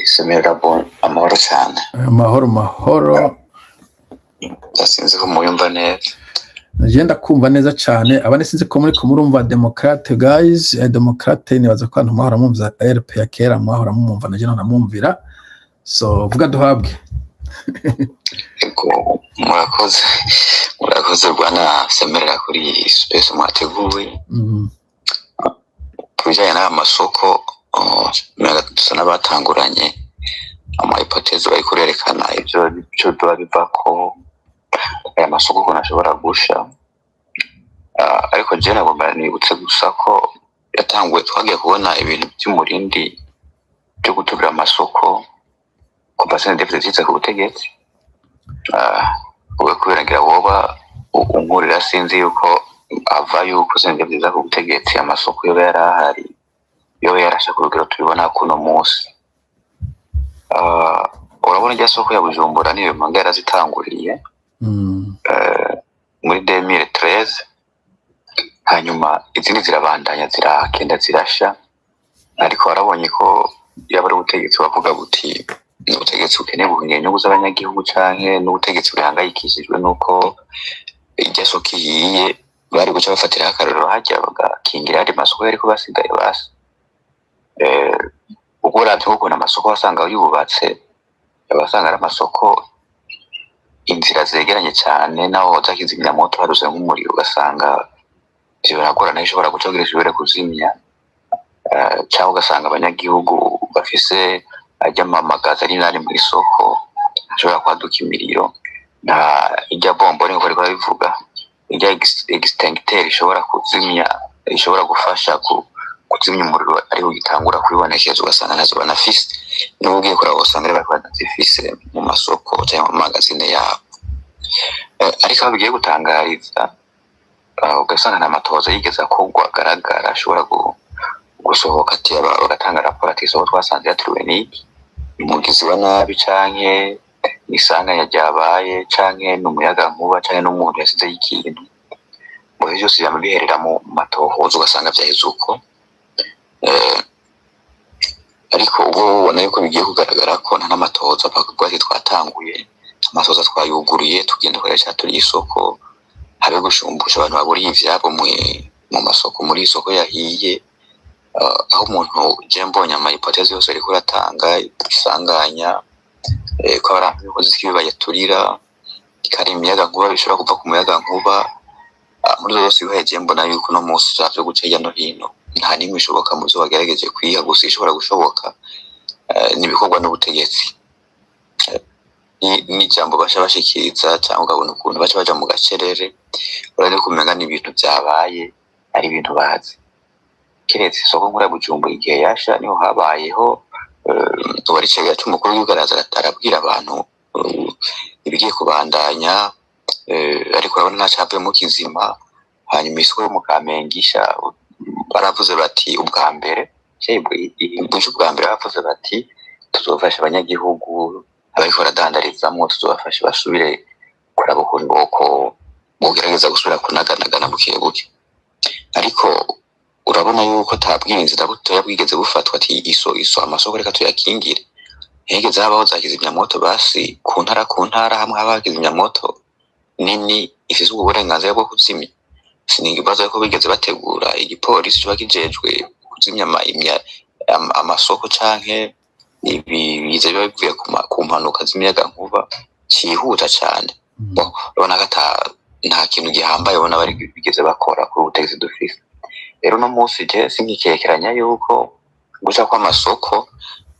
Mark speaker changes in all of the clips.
Speaker 1: Semerera, bon amahoro cyane.
Speaker 2: Amahoro, mahoro.
Speaker 1: Sinzi ko muyumva neza.
Speaker 2: Ngenda kumva neza cyane. Abandi sinzi ko muri ko murumva Demokrate. Guys, Demokrate, nibaza ko abantu mwahora mumva RP ya kera, mwahora mumumva naje nahora. So vuga duhabwe.
Speaker 1: Ego, murakoze, murakoze bwana Semerera kuri space mwateguye. Ku bijyanye n'aya masoko, umenga dusa n'abatanguranye ama hypothèses bari kurerekana ibyo biba biva ko aya masoko ukuntu ashobora gusha. Ariko je nagomba nibutse gusa ko yatanguye, twagiye kubona ibintu by'umurindi byo guturira amasoko kuva CNDD-FDD iza ku butegetsi. Ubwo kubera ngira woba unkurira, sinzi yuko ava yuko CNDD-FDD iza ku butegetsi amasoko yoba yari ahari, yoba yarasha ku rugero tubibona kuno munsi. Urabona irya soko ya Bujumbura niyo mpanga yarazitanguriye muri 2013, hanyuma izindi zirabandanya ziragenda zirasha. Ariko warabonye ko yaba ari ubutegetsi bavuga buti ni ubutegetsi bukeneye guhungira inyungu z'abanyagihugu canke n'ubutegetsi buhangayikishijwe n'uko irya soko ihiye, bari guca bafatiraho akarorero harya bagakingira ayandi masoko yariko basigaye basi. Ubwo uravye nk'ukuntu amasoko wasanga yubatse, abasanga ari amasoko inzira zegeranye cane, naho hoza kizimyamoto haduze nk'umuriro ugasanga ivyo biragorana aho ishobora guca kugira ishobore kuzimya. Canke ugasanga abanyagihugu bafise arya mamagazi ari indani mw'isoko hashobora kwaduka imiriro, nta irya bomboni nkuko bariko barabivuga, irya extincteur ishobora kuzimya, ishobora gufasha kuzimya umuriro ariho ugitangura kwibonekeza, ugasanga ntazo banafise. N'ubu ugiye kuraba usanga ari bariko banazifise mu masoko canke mu magazine yabo. Ariko aho bigiye gutangariza, ugasanga nta matohoza yigeze akorwa agaragara ashobora gusohoka ati bagatanga raporo ati isoko twasanze yaturiwe n'iki, umugizi wa nabi canke isanganya ryabaye canke n'umuyagankuba canke n'umuntu yasizeyo ikintu. Ngo ivyo vyose vyama biherera mu matohoza, ugasanga vyaheze uko. Ariko ubu ubona yuko bigiye kugaragara ko nta n'amatohoza bavuga ati twatanguye amatohoza, twayuguruye, tugenda kureba icaturiye isoko, habe gushumbusha abantu baburiye ivyabo mu masoko, muri isoko yahiye. Aho umuntu je mbonye ama hypothèses yose ariko uratanga isanganya, ko ari inkozi z'ikibi bayaturira, kari imiyaga nkuba, bishobora kuva ku muyaga nkuba. Muri zo zose biheje, mbona yuko uno munsi vyo guca hirya no hino nta n'imwe ishoboka mu vyo bagerageje kwiha. Gusa ishobora gushoboka n'ibikorwa n'ubutegetsi. N'ijambo baca bashikiriza cyangwa ukabona ukuntu baca baja mu gacerere, urabona ko umenga n'ibintu vyabaye ari ibintu bazi. Kiretse isoko nkuru ya Bujumbura, igihe yasha niho habayeho uwari icegera c'umukuru w'igihugu araza arabwira abantu ibigiye kubandanya, ariko urabona nta cavuyemo kizima. Hanyuma isoko yo mu Kamenge isha, baravuze bati ubwa mbere ubwa mbere baravuze bati tuzofasha abanyagihugu abariko baradandarizamwo, tuzobafasha basubire kuraba ukuntu boko bogerageza gusubira kunaganagana buke buke. Ariko urabona yuko ata bwirinzi na butoya bwigeze bufatwa ati iso amasoko reka tuyakingire. Ntihigeze habaho za kizimyamoto basi ku ntara, ku ntara hamwe haba kizimyamoto nini ifise ubwo burenganzira bwo kuzimya. Sinibaza ko bigeze bategura igipolisi kiba kijejwe kuzimya amasoko canke ibi biza biba bivuye ku mpanuka z'imiyagankuba cihuta cane. Bon, urabona ko ata nta kintu gihambaye ubona bari bigeze bakora kuri ubutegetsi dufise. Rero uno munsi je sinkikekeranya yuko guca kw'amasoko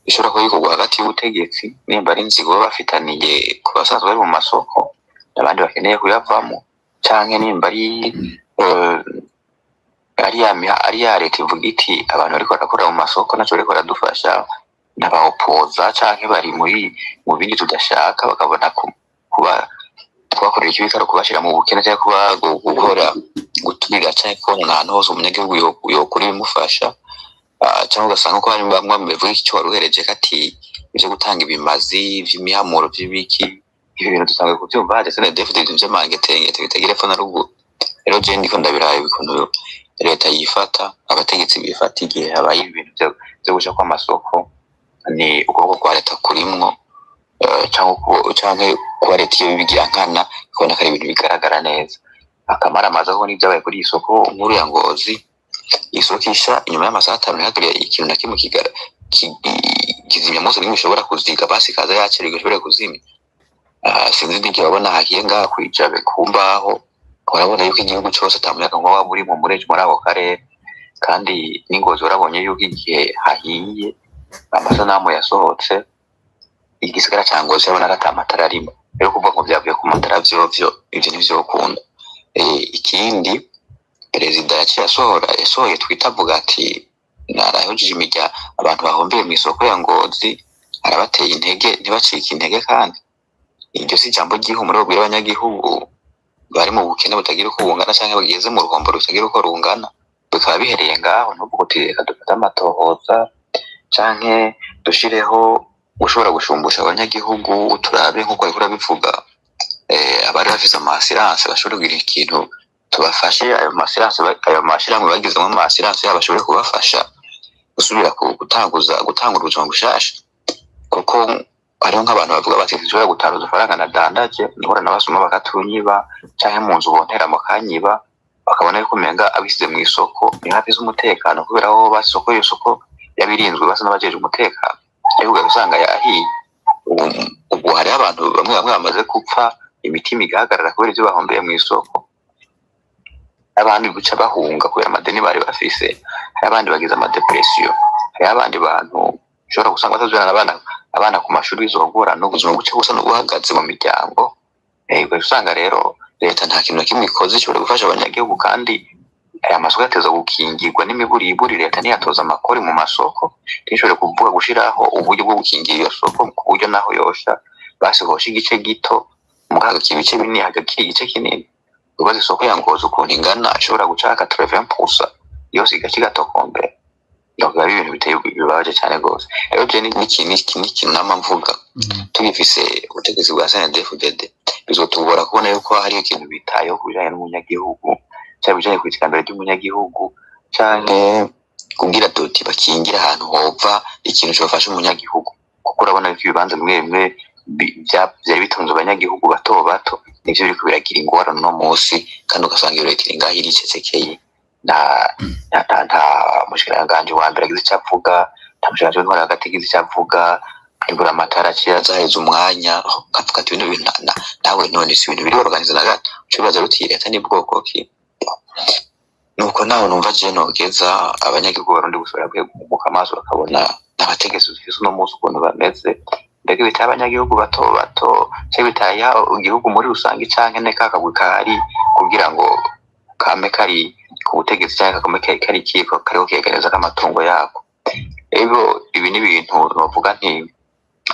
Speaker 1: bishobora kuba bikorwa hagati y'ubutegetsi, nimba ari inzigo baba bafitaniye ku basanzwe bari mu masoko abandi bakeneye kuyavamo, canke nimba ari ya leta ivuga iti abantu bariko barakorera mu masoko naco bariko baradufasha, n'abaopoza canke bari muri mu bindi tudashaka, bakabona kuba kubakorera ikibi kari kubashira mu bukene canke kuba gukora guturira canke konona ahantu hose umunyagihugu yokura ibimufasha. Canke ugasanga ko hari bamwe bavuga ico wari uhereje ati ivyo gutanga ibimazi vy'imihamuro vy'ibiki, ibi bintu dusanzwe kuvyumva haje CNDD-FDD, ibintu vy'amangetengete bitagira epfo na ruguru. Rero je ndiko ndabiraba ukuntu leta yifata, abategetsi bifata igihe habaye ibintu vyo guca kw'amasoko. Ni ukuboko kwa leta kurimwo, canke kuba leta iyo bibigira nkana ikabona ko ari ibintu bigaragara neza. Akamaramaza ko n'ivyabaye kuri iyi soko nkuru ya Ngozi, isoko isha inyuma y'amasaha 5, ntihagire ikintu na kimwe kigara kizimyamoto nimwe ishobora kuziga, basi ikaza yacerewe ishobora kuzimya. Ah, sinzi n'igihe babona hagiye ngaha kwijabe ku mbaho, urabona yuko igihugu cose ata muyaga nkuba waba urimo muri ako karere. Kandi n'Ingozi warabonye yuko igihe hahiye, amasanamu yasohotse, igisagara ca Ngozi urabona ko ata matara arimo. Rero kuvuga ngo vyavuye ku matara vyovyo, ivyo ntivyokunda. Ikindi perezida yaciye asohora, yasohoye twita avuga ati narahujije imirya abantu bahombeye mw'isoko ya Ngozi, arabateye intege ntibacike intege. Kandi iryo si ijambo ry'ihumure babwira abanyagihugu bari mu bukene butagira uko bungana canke bageze mu ruhombo rutagira uko rungana, bikaba bihereye ngaho? Ntuvuge uti reka dufate amatohoza canke dushireho ushobora gushumbusha abanyagihugu, turabe nk'uko wariko urabivuga, abari bafise ama assurance bashobore kugira ikintu tubafashe, ayo ma assurance, ayo mashirahamwe bagizemwo ama assurance yabo ashobore kubafasha gusubira gutanguza gutangura ubuzima bushasha. Kuko hariho nk'abantu bavuga bati sinshobora gutanga udufaranga nadandaje, ndahura n'abasuma bakatunyiba, canke mu nzu bontera mukanyiba, bakabona yuko umenga abisize mw'isoko niho afise umutekano, kubera aho basi isoko, iyo soko yabirinzwe basa n'abajejwe umutekano, ariko ugaca usanga yahiye. Ubu hariho abantu bamwe bamwe bamaze gupfa, imitima igahagarara kubera ivyo bahombeye mw'isoko, abandi guca bahunga kubera amadeni bari bafise, hari abandi bagize ama dépression, hariho abandi bantu ushobora gusanga batazujana abana ku mashuri, bizogorana, ubuzima buce busa n'ubuhagaze mu miryango. Ugaca usanga rero leta nta kintu na kimwe ikoze ishobora gufasha abanyagihugu. Kandi aya masoko yateza gukingirwa n'imiburiburi. Leta ntiyatoza amakori mu masoko, ntishobore kuvuga gushiraho uburyo bwo gukingira iyo soko, ku buryo naho yosha basi hosha igice gito, mugabo hagakira ibice binini, hagakira igice kinini. Ubaze isoko ya Ngozi ukuntu ingana, ishobora guca 80% yose igaca igatokombera. Biba ari ibintu biteye bibabaje cyane rwose. Rero je ni ikintu nama mvuga: tugifise ubutegetsi bwa CNDD-FDD, bizotugora kubona yuko hariho ikintu bitayeho ku bijanye n'umunyagihugu, canke ibijanye kw'iterambere ry'umunyagihugu, canke kugira tuti bakingire ahantu hova ikintu cofasha umunyagihugu. Kuko urabona yuko ibibanza bimwe bimwe vyari bitunze abanyagihugu bato bato nivyo biriko biragira ingorane uno musi. Kandi ugasanga iyo leta iri ngaho iricecekeye, nta mushikiranganji wa mbere agize ico avuga, nta mushikiranganji w'intwaro hagati agize ico avuga, imbura amatara aciye azaheza umwanya. Ukavuga ati bino bintu nawe none si ibintu biri organisé na gato. Uca wibaza ruti leta ni bwoko ki? Nuko nawe numva je nogeza abanyagihugu barundi gusa barakwiye guhumuka amaso, bakabona abategetsi dufise uno munsi ukuntu bameze. Mbega bitaye abanyagihugu bato bato, canke bitaye igihugu muri rusange, canke ne kakagwi kahari kugira ngo kame kari ku butegetsi, canke kagome kari kiko kariho kegereza k'amatungo yako? Rero ibi ni ibintu novuga nti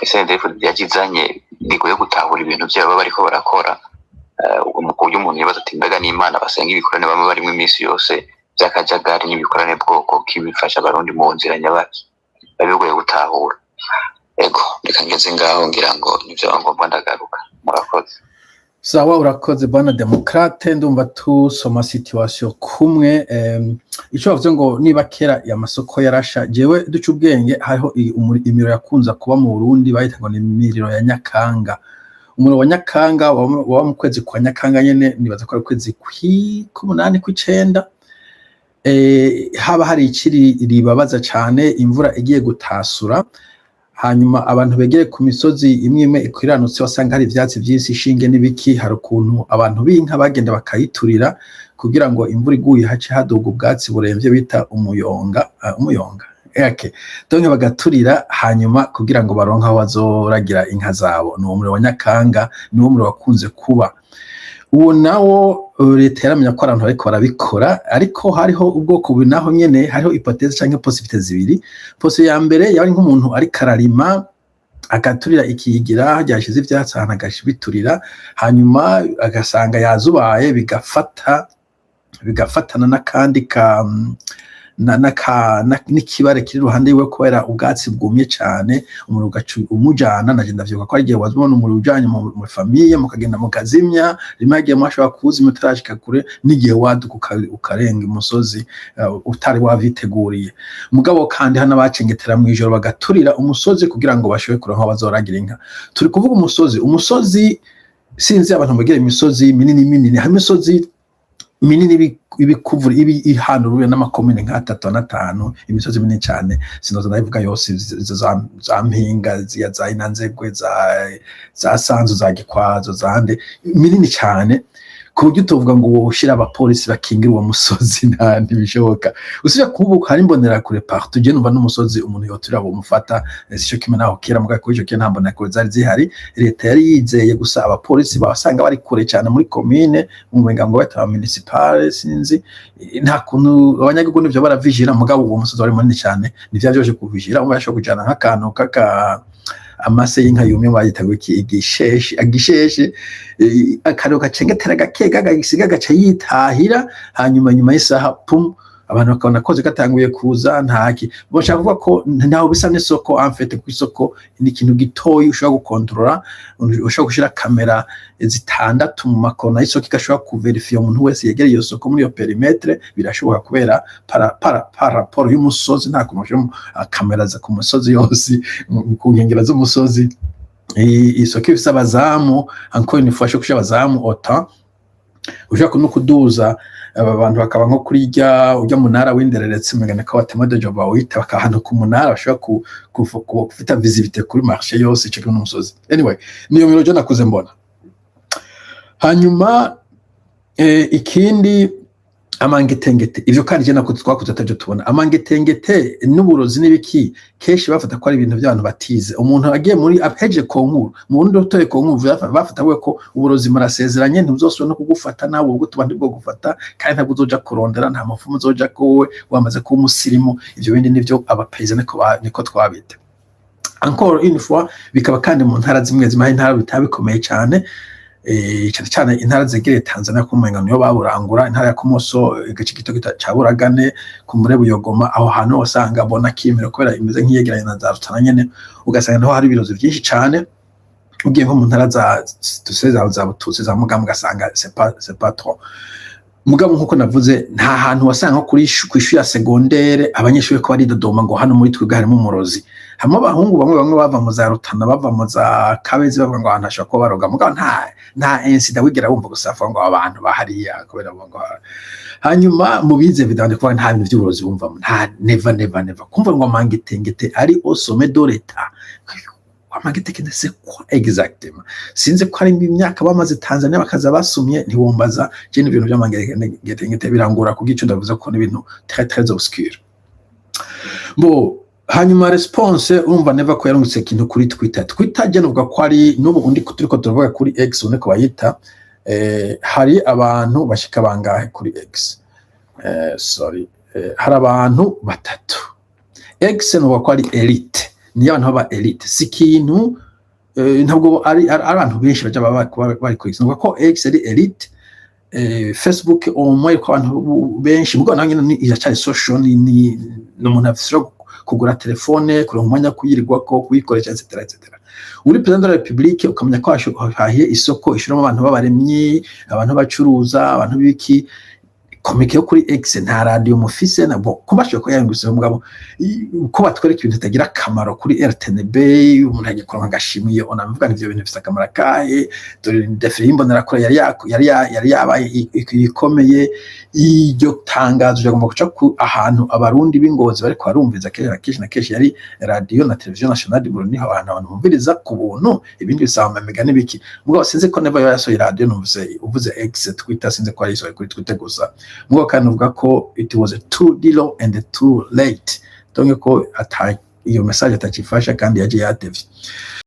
Speaker 1: CNDD-FDD yagizanye, bigoye gutahura ibintu vyabo baba bariko barakora. Ubwo mu buryo umuntu yibaza ati mbega n'Imana basenga, ibikorane bama barimwo iminsi yose vy'akajagari n'ibikorane bwoko k'ibifasha abarundi mu nzira nyabaki? Biba bigoye gutahura. Ego, reka ngeze ngaho, ngira ngo nivyo ngombwa ndagaruka. Murakoze.
Speaker 2: Sawa, urakoze bwana Demokrate. Ndumva tusoma situation kumwe. Ico bavuze ngo niba kera amasoko yarasha, jewe duca ubwenge, hariho imiriro yakunze kuba mu Burundi bayita ngo ni imiriro ya Nyakanga. Umuriro wa Nyakanga waba mu kwezi kwa Nyakanga nyene, nibaza ko ari ukwezi k'umunani, kw'icenda. Haba hari ikiri ribabaza cane, imvura igiye gutasura, hanyuma abantu begere ku misozi imwe imwe ikwiranutse, wasanga hari ivyatsi vyinshi, ishinge n'ibiki. Hari ukuntu abantu b'inka bagenda bakayiturira kugira ngo imvura iguye hace haduga ubwatsi buremvye bita umuyonga, umuyonga. Okay. Donc bagaturira, hanyuma kugira ngo baronke aho bazoragira inka zabo. Ni uwo muriro wa Nyakanga, ni wo muriro wakunze kuba. Uwo nawo, leta yaramenya ko abantu bariko barabikora. Ariko hariho ubwoko bubiri naho nyene, hariho hypothèse canke possibilité zibiri. Possibilité ya mbere yari nk'umuntu ariko ararima, agaturira ikigira harya hashize ivyatsi ahantu, agabiturira, hanyuma agasanga yazubaye, bigafata, bigafatana n'akandi ka n'ikibare kiri iruhande yiwe, kubera ubwatsi bwumye cane, umuriro ugaca umujana. Naje ndavyibuka ko ari igihe wazibona umuriro ujanye mu famille, mukagenda mukazimya. Rimwe yagiye mwashobora kuwuzimya utarashika kure, n'igihe waduka ukarenga umusozi utari wavyiteguriye. Mugabo kandi hano bacengetera mw'ijoro bagaturira umusozi kugira ngo bashobore kuronka aho bazoragira inka. Turi kuvuga umusozi, sinzi abantu bagira imisozi minini minini. Hari imisozi minini ibikuvura ibi ihana urubibe n'amakomine nk'atatu n'atanu, imisozi minini cyane. Sinoza ndayivuga yose, izo za Mpinga, ziya za Inanzegwe, za Sanzu, za Gikwazo, za nde, minini cyane ku buryo utovuga ngo woshira abapolisi bakingira uwo musozi. Nta, ntibishoboka. Usibye kuba ubu hari imbonerakure partout, je numva n'umusozi umuntu yoturira bomufata. Sico kimwe naho kera, mugabo kuri ico gihe nta mbonerakure zari zihari. Leta yari yizeye gusa abapolisi, basanga bari kure cyane muri komine, umenga ngo bata municipale, sinzi. Nta kuntu abanyagihugu nivyo baravijira. Mugabo uwo musozi wari munini cyane, ntivyo vyoroshe kuvijira. Umwe yashobora kujana nk'akantu kaka amase y'inka yumye, bayita ngo iki, igisheshe, agisheshe, akariro gacengetera gake gagasiga, gaca yitahira. Hanyuma nyuma y'isaha, pum, abantu bakabona koze gatanguye kuza. Ntaki bashaka kuvuga ko ntaho bisa n'isoko en fait, ku isoko ni ikintu gitoyi ushobora gukontorora, ushobora gushira kamera zitandatu mu makona y'isoko, igashobora kuverifiya umuntu wese yegereye iyo soko muri iyo périmètre. Birashoboka kubera par rapport y'umusozi, nta kuntu ushira kamera za ku musozi yose, ku nkengera z'umusozi. Isoko ifise abazamu, encore une fois, ushobora gushira abazamu autant ushobora no kuduza aba bantu bakaba nko kuri rya urya munara w'indereretse, umenya ko batema de job bawita, bakaba ahantu ku munara bashobora gufita visibilité kuri marché yose, ico kimwe n'umusozi. Anyway, niyo miro je nakuze mbona. Hanyuma ikindi, amangetengete. Ivyo kandi je nako twakuze atavyo tubona. Amangetengete n'uburozi n'ibiki, kenshi bafata ko ari ibintu by'abantu batize. Umuntu agiye muri aheje concours mu Burundi, utoye concours, bafata we ko uburozi murasezeranye, ntibuzosubira no kugufata nawe, ubwo tuba ntibwo gufata, kandi ntabwo uzoja kurondera, nta mupfumu uzoja ko wowe wamaze kuba umusirimu. Ivyo bindi nivyo abaperezida, niko twabita. Encore une fois, bikaba kandi mu ntara zimwe zimwe, hari intara bitaba bikomeye cyane, cyane cyane intara zegereye Tanzania, ku mumenga niyo baburangura, intara ya Kumoso, agace gito gito ca Buragane, ku muri Buyogoma. Aho hantu wasanga bona kimiro kubera imeze nk'iyegeranye na za Rutana nyene, ugasanga niho hari ibirozi byinshi cyane. Ugiye nko mu ntara za tuse za Bututsi, za Mugambwe, ugasanga c'est pas trop. Mugabo nkuko navuze, nta hantu wasanga nko kuri kw'ishuri ya secondaire abanyeshuri ko baridodoma ngo hano muri twebwe harimo umurozi. Hamwe abahungu bamwe bamwe bava mu za Rutana, bava mu za Kabezi, bavuga ngo ahantu hashobora kuba baroga. Mugabo nta incident wigera wumva gusa bavuga ngo abantu bahariya kubera ngo. Hanyuma mu bize vidande kuvuga nta bintu by'uburozi bumvamo, nta, never, never, never kumva ngo amangetengete ari au sommet de l'État. Amangetengete, c'est quoi exactement? Sinzi ko ari imyaka bamaze Tanzania bakaza basumye, ntiwombaza. Je n'ibintu by'amangetengete birangora kugico ndavuze ko ni ibintu très très obscur. Bo hanyuma réponse, urumva Neva ko yarungitse ikintu kuri Twitter. Twitter je nuvuga ko ari n'ubu undi turiko turavuga kuri X, ubone ko bayita. Hari abantu bashika bangahe kuri X? Sorry, hari abantu batatu. X nuvuga ko ari élite, niyo abantu baba élite, si ikintu ntabwo ari abantu benshi baja baba bari kuri X. Nuvuga ko X ari élite. Facebook au moins ko abantu benshi, mugabo nayo nyene iracari social, ni umuntu afise kugura telefone, kuronka umwanya wo kuyirirwako, kuyikoresha, etc etc. Uri président de la République, ukamenya ko hahiye isoko ishiramo abantu b'abaremyi, abantu b'abacuruza, abantu b'ibiki, communiqué yo kuri X, nta radio mufise na bo ko bashobora kuba yayungutse. Mugabo uko batwereka ibintu bitagira akamaro kuri RTNB, umuntu agiye kuronka agashimwe, iyo onavuga ivyo bintu bifise akamaro kahe? Dore défilé y'imbonerakure yari yabaye ikomeye. Iryo tangazo ryagomba guca ku ahantu abarundi b'ingozi bariko barumviza kenshi na kenshi na kenshi, yari radio na télévision nationale du Burundi, niho abantu bumviriza ku buntu, ibindi bisaba amamega n'ibiki. Mugabo sinzi ko Neva yasohoye radio, numvise uvuze X, Twitter, sinzi ko yayisohoye kuri Twitter gusa. Mugabo kandi uvuga ko it was too little and too late, donc ko ata iyo message atakifasha kandi yaje yatevye.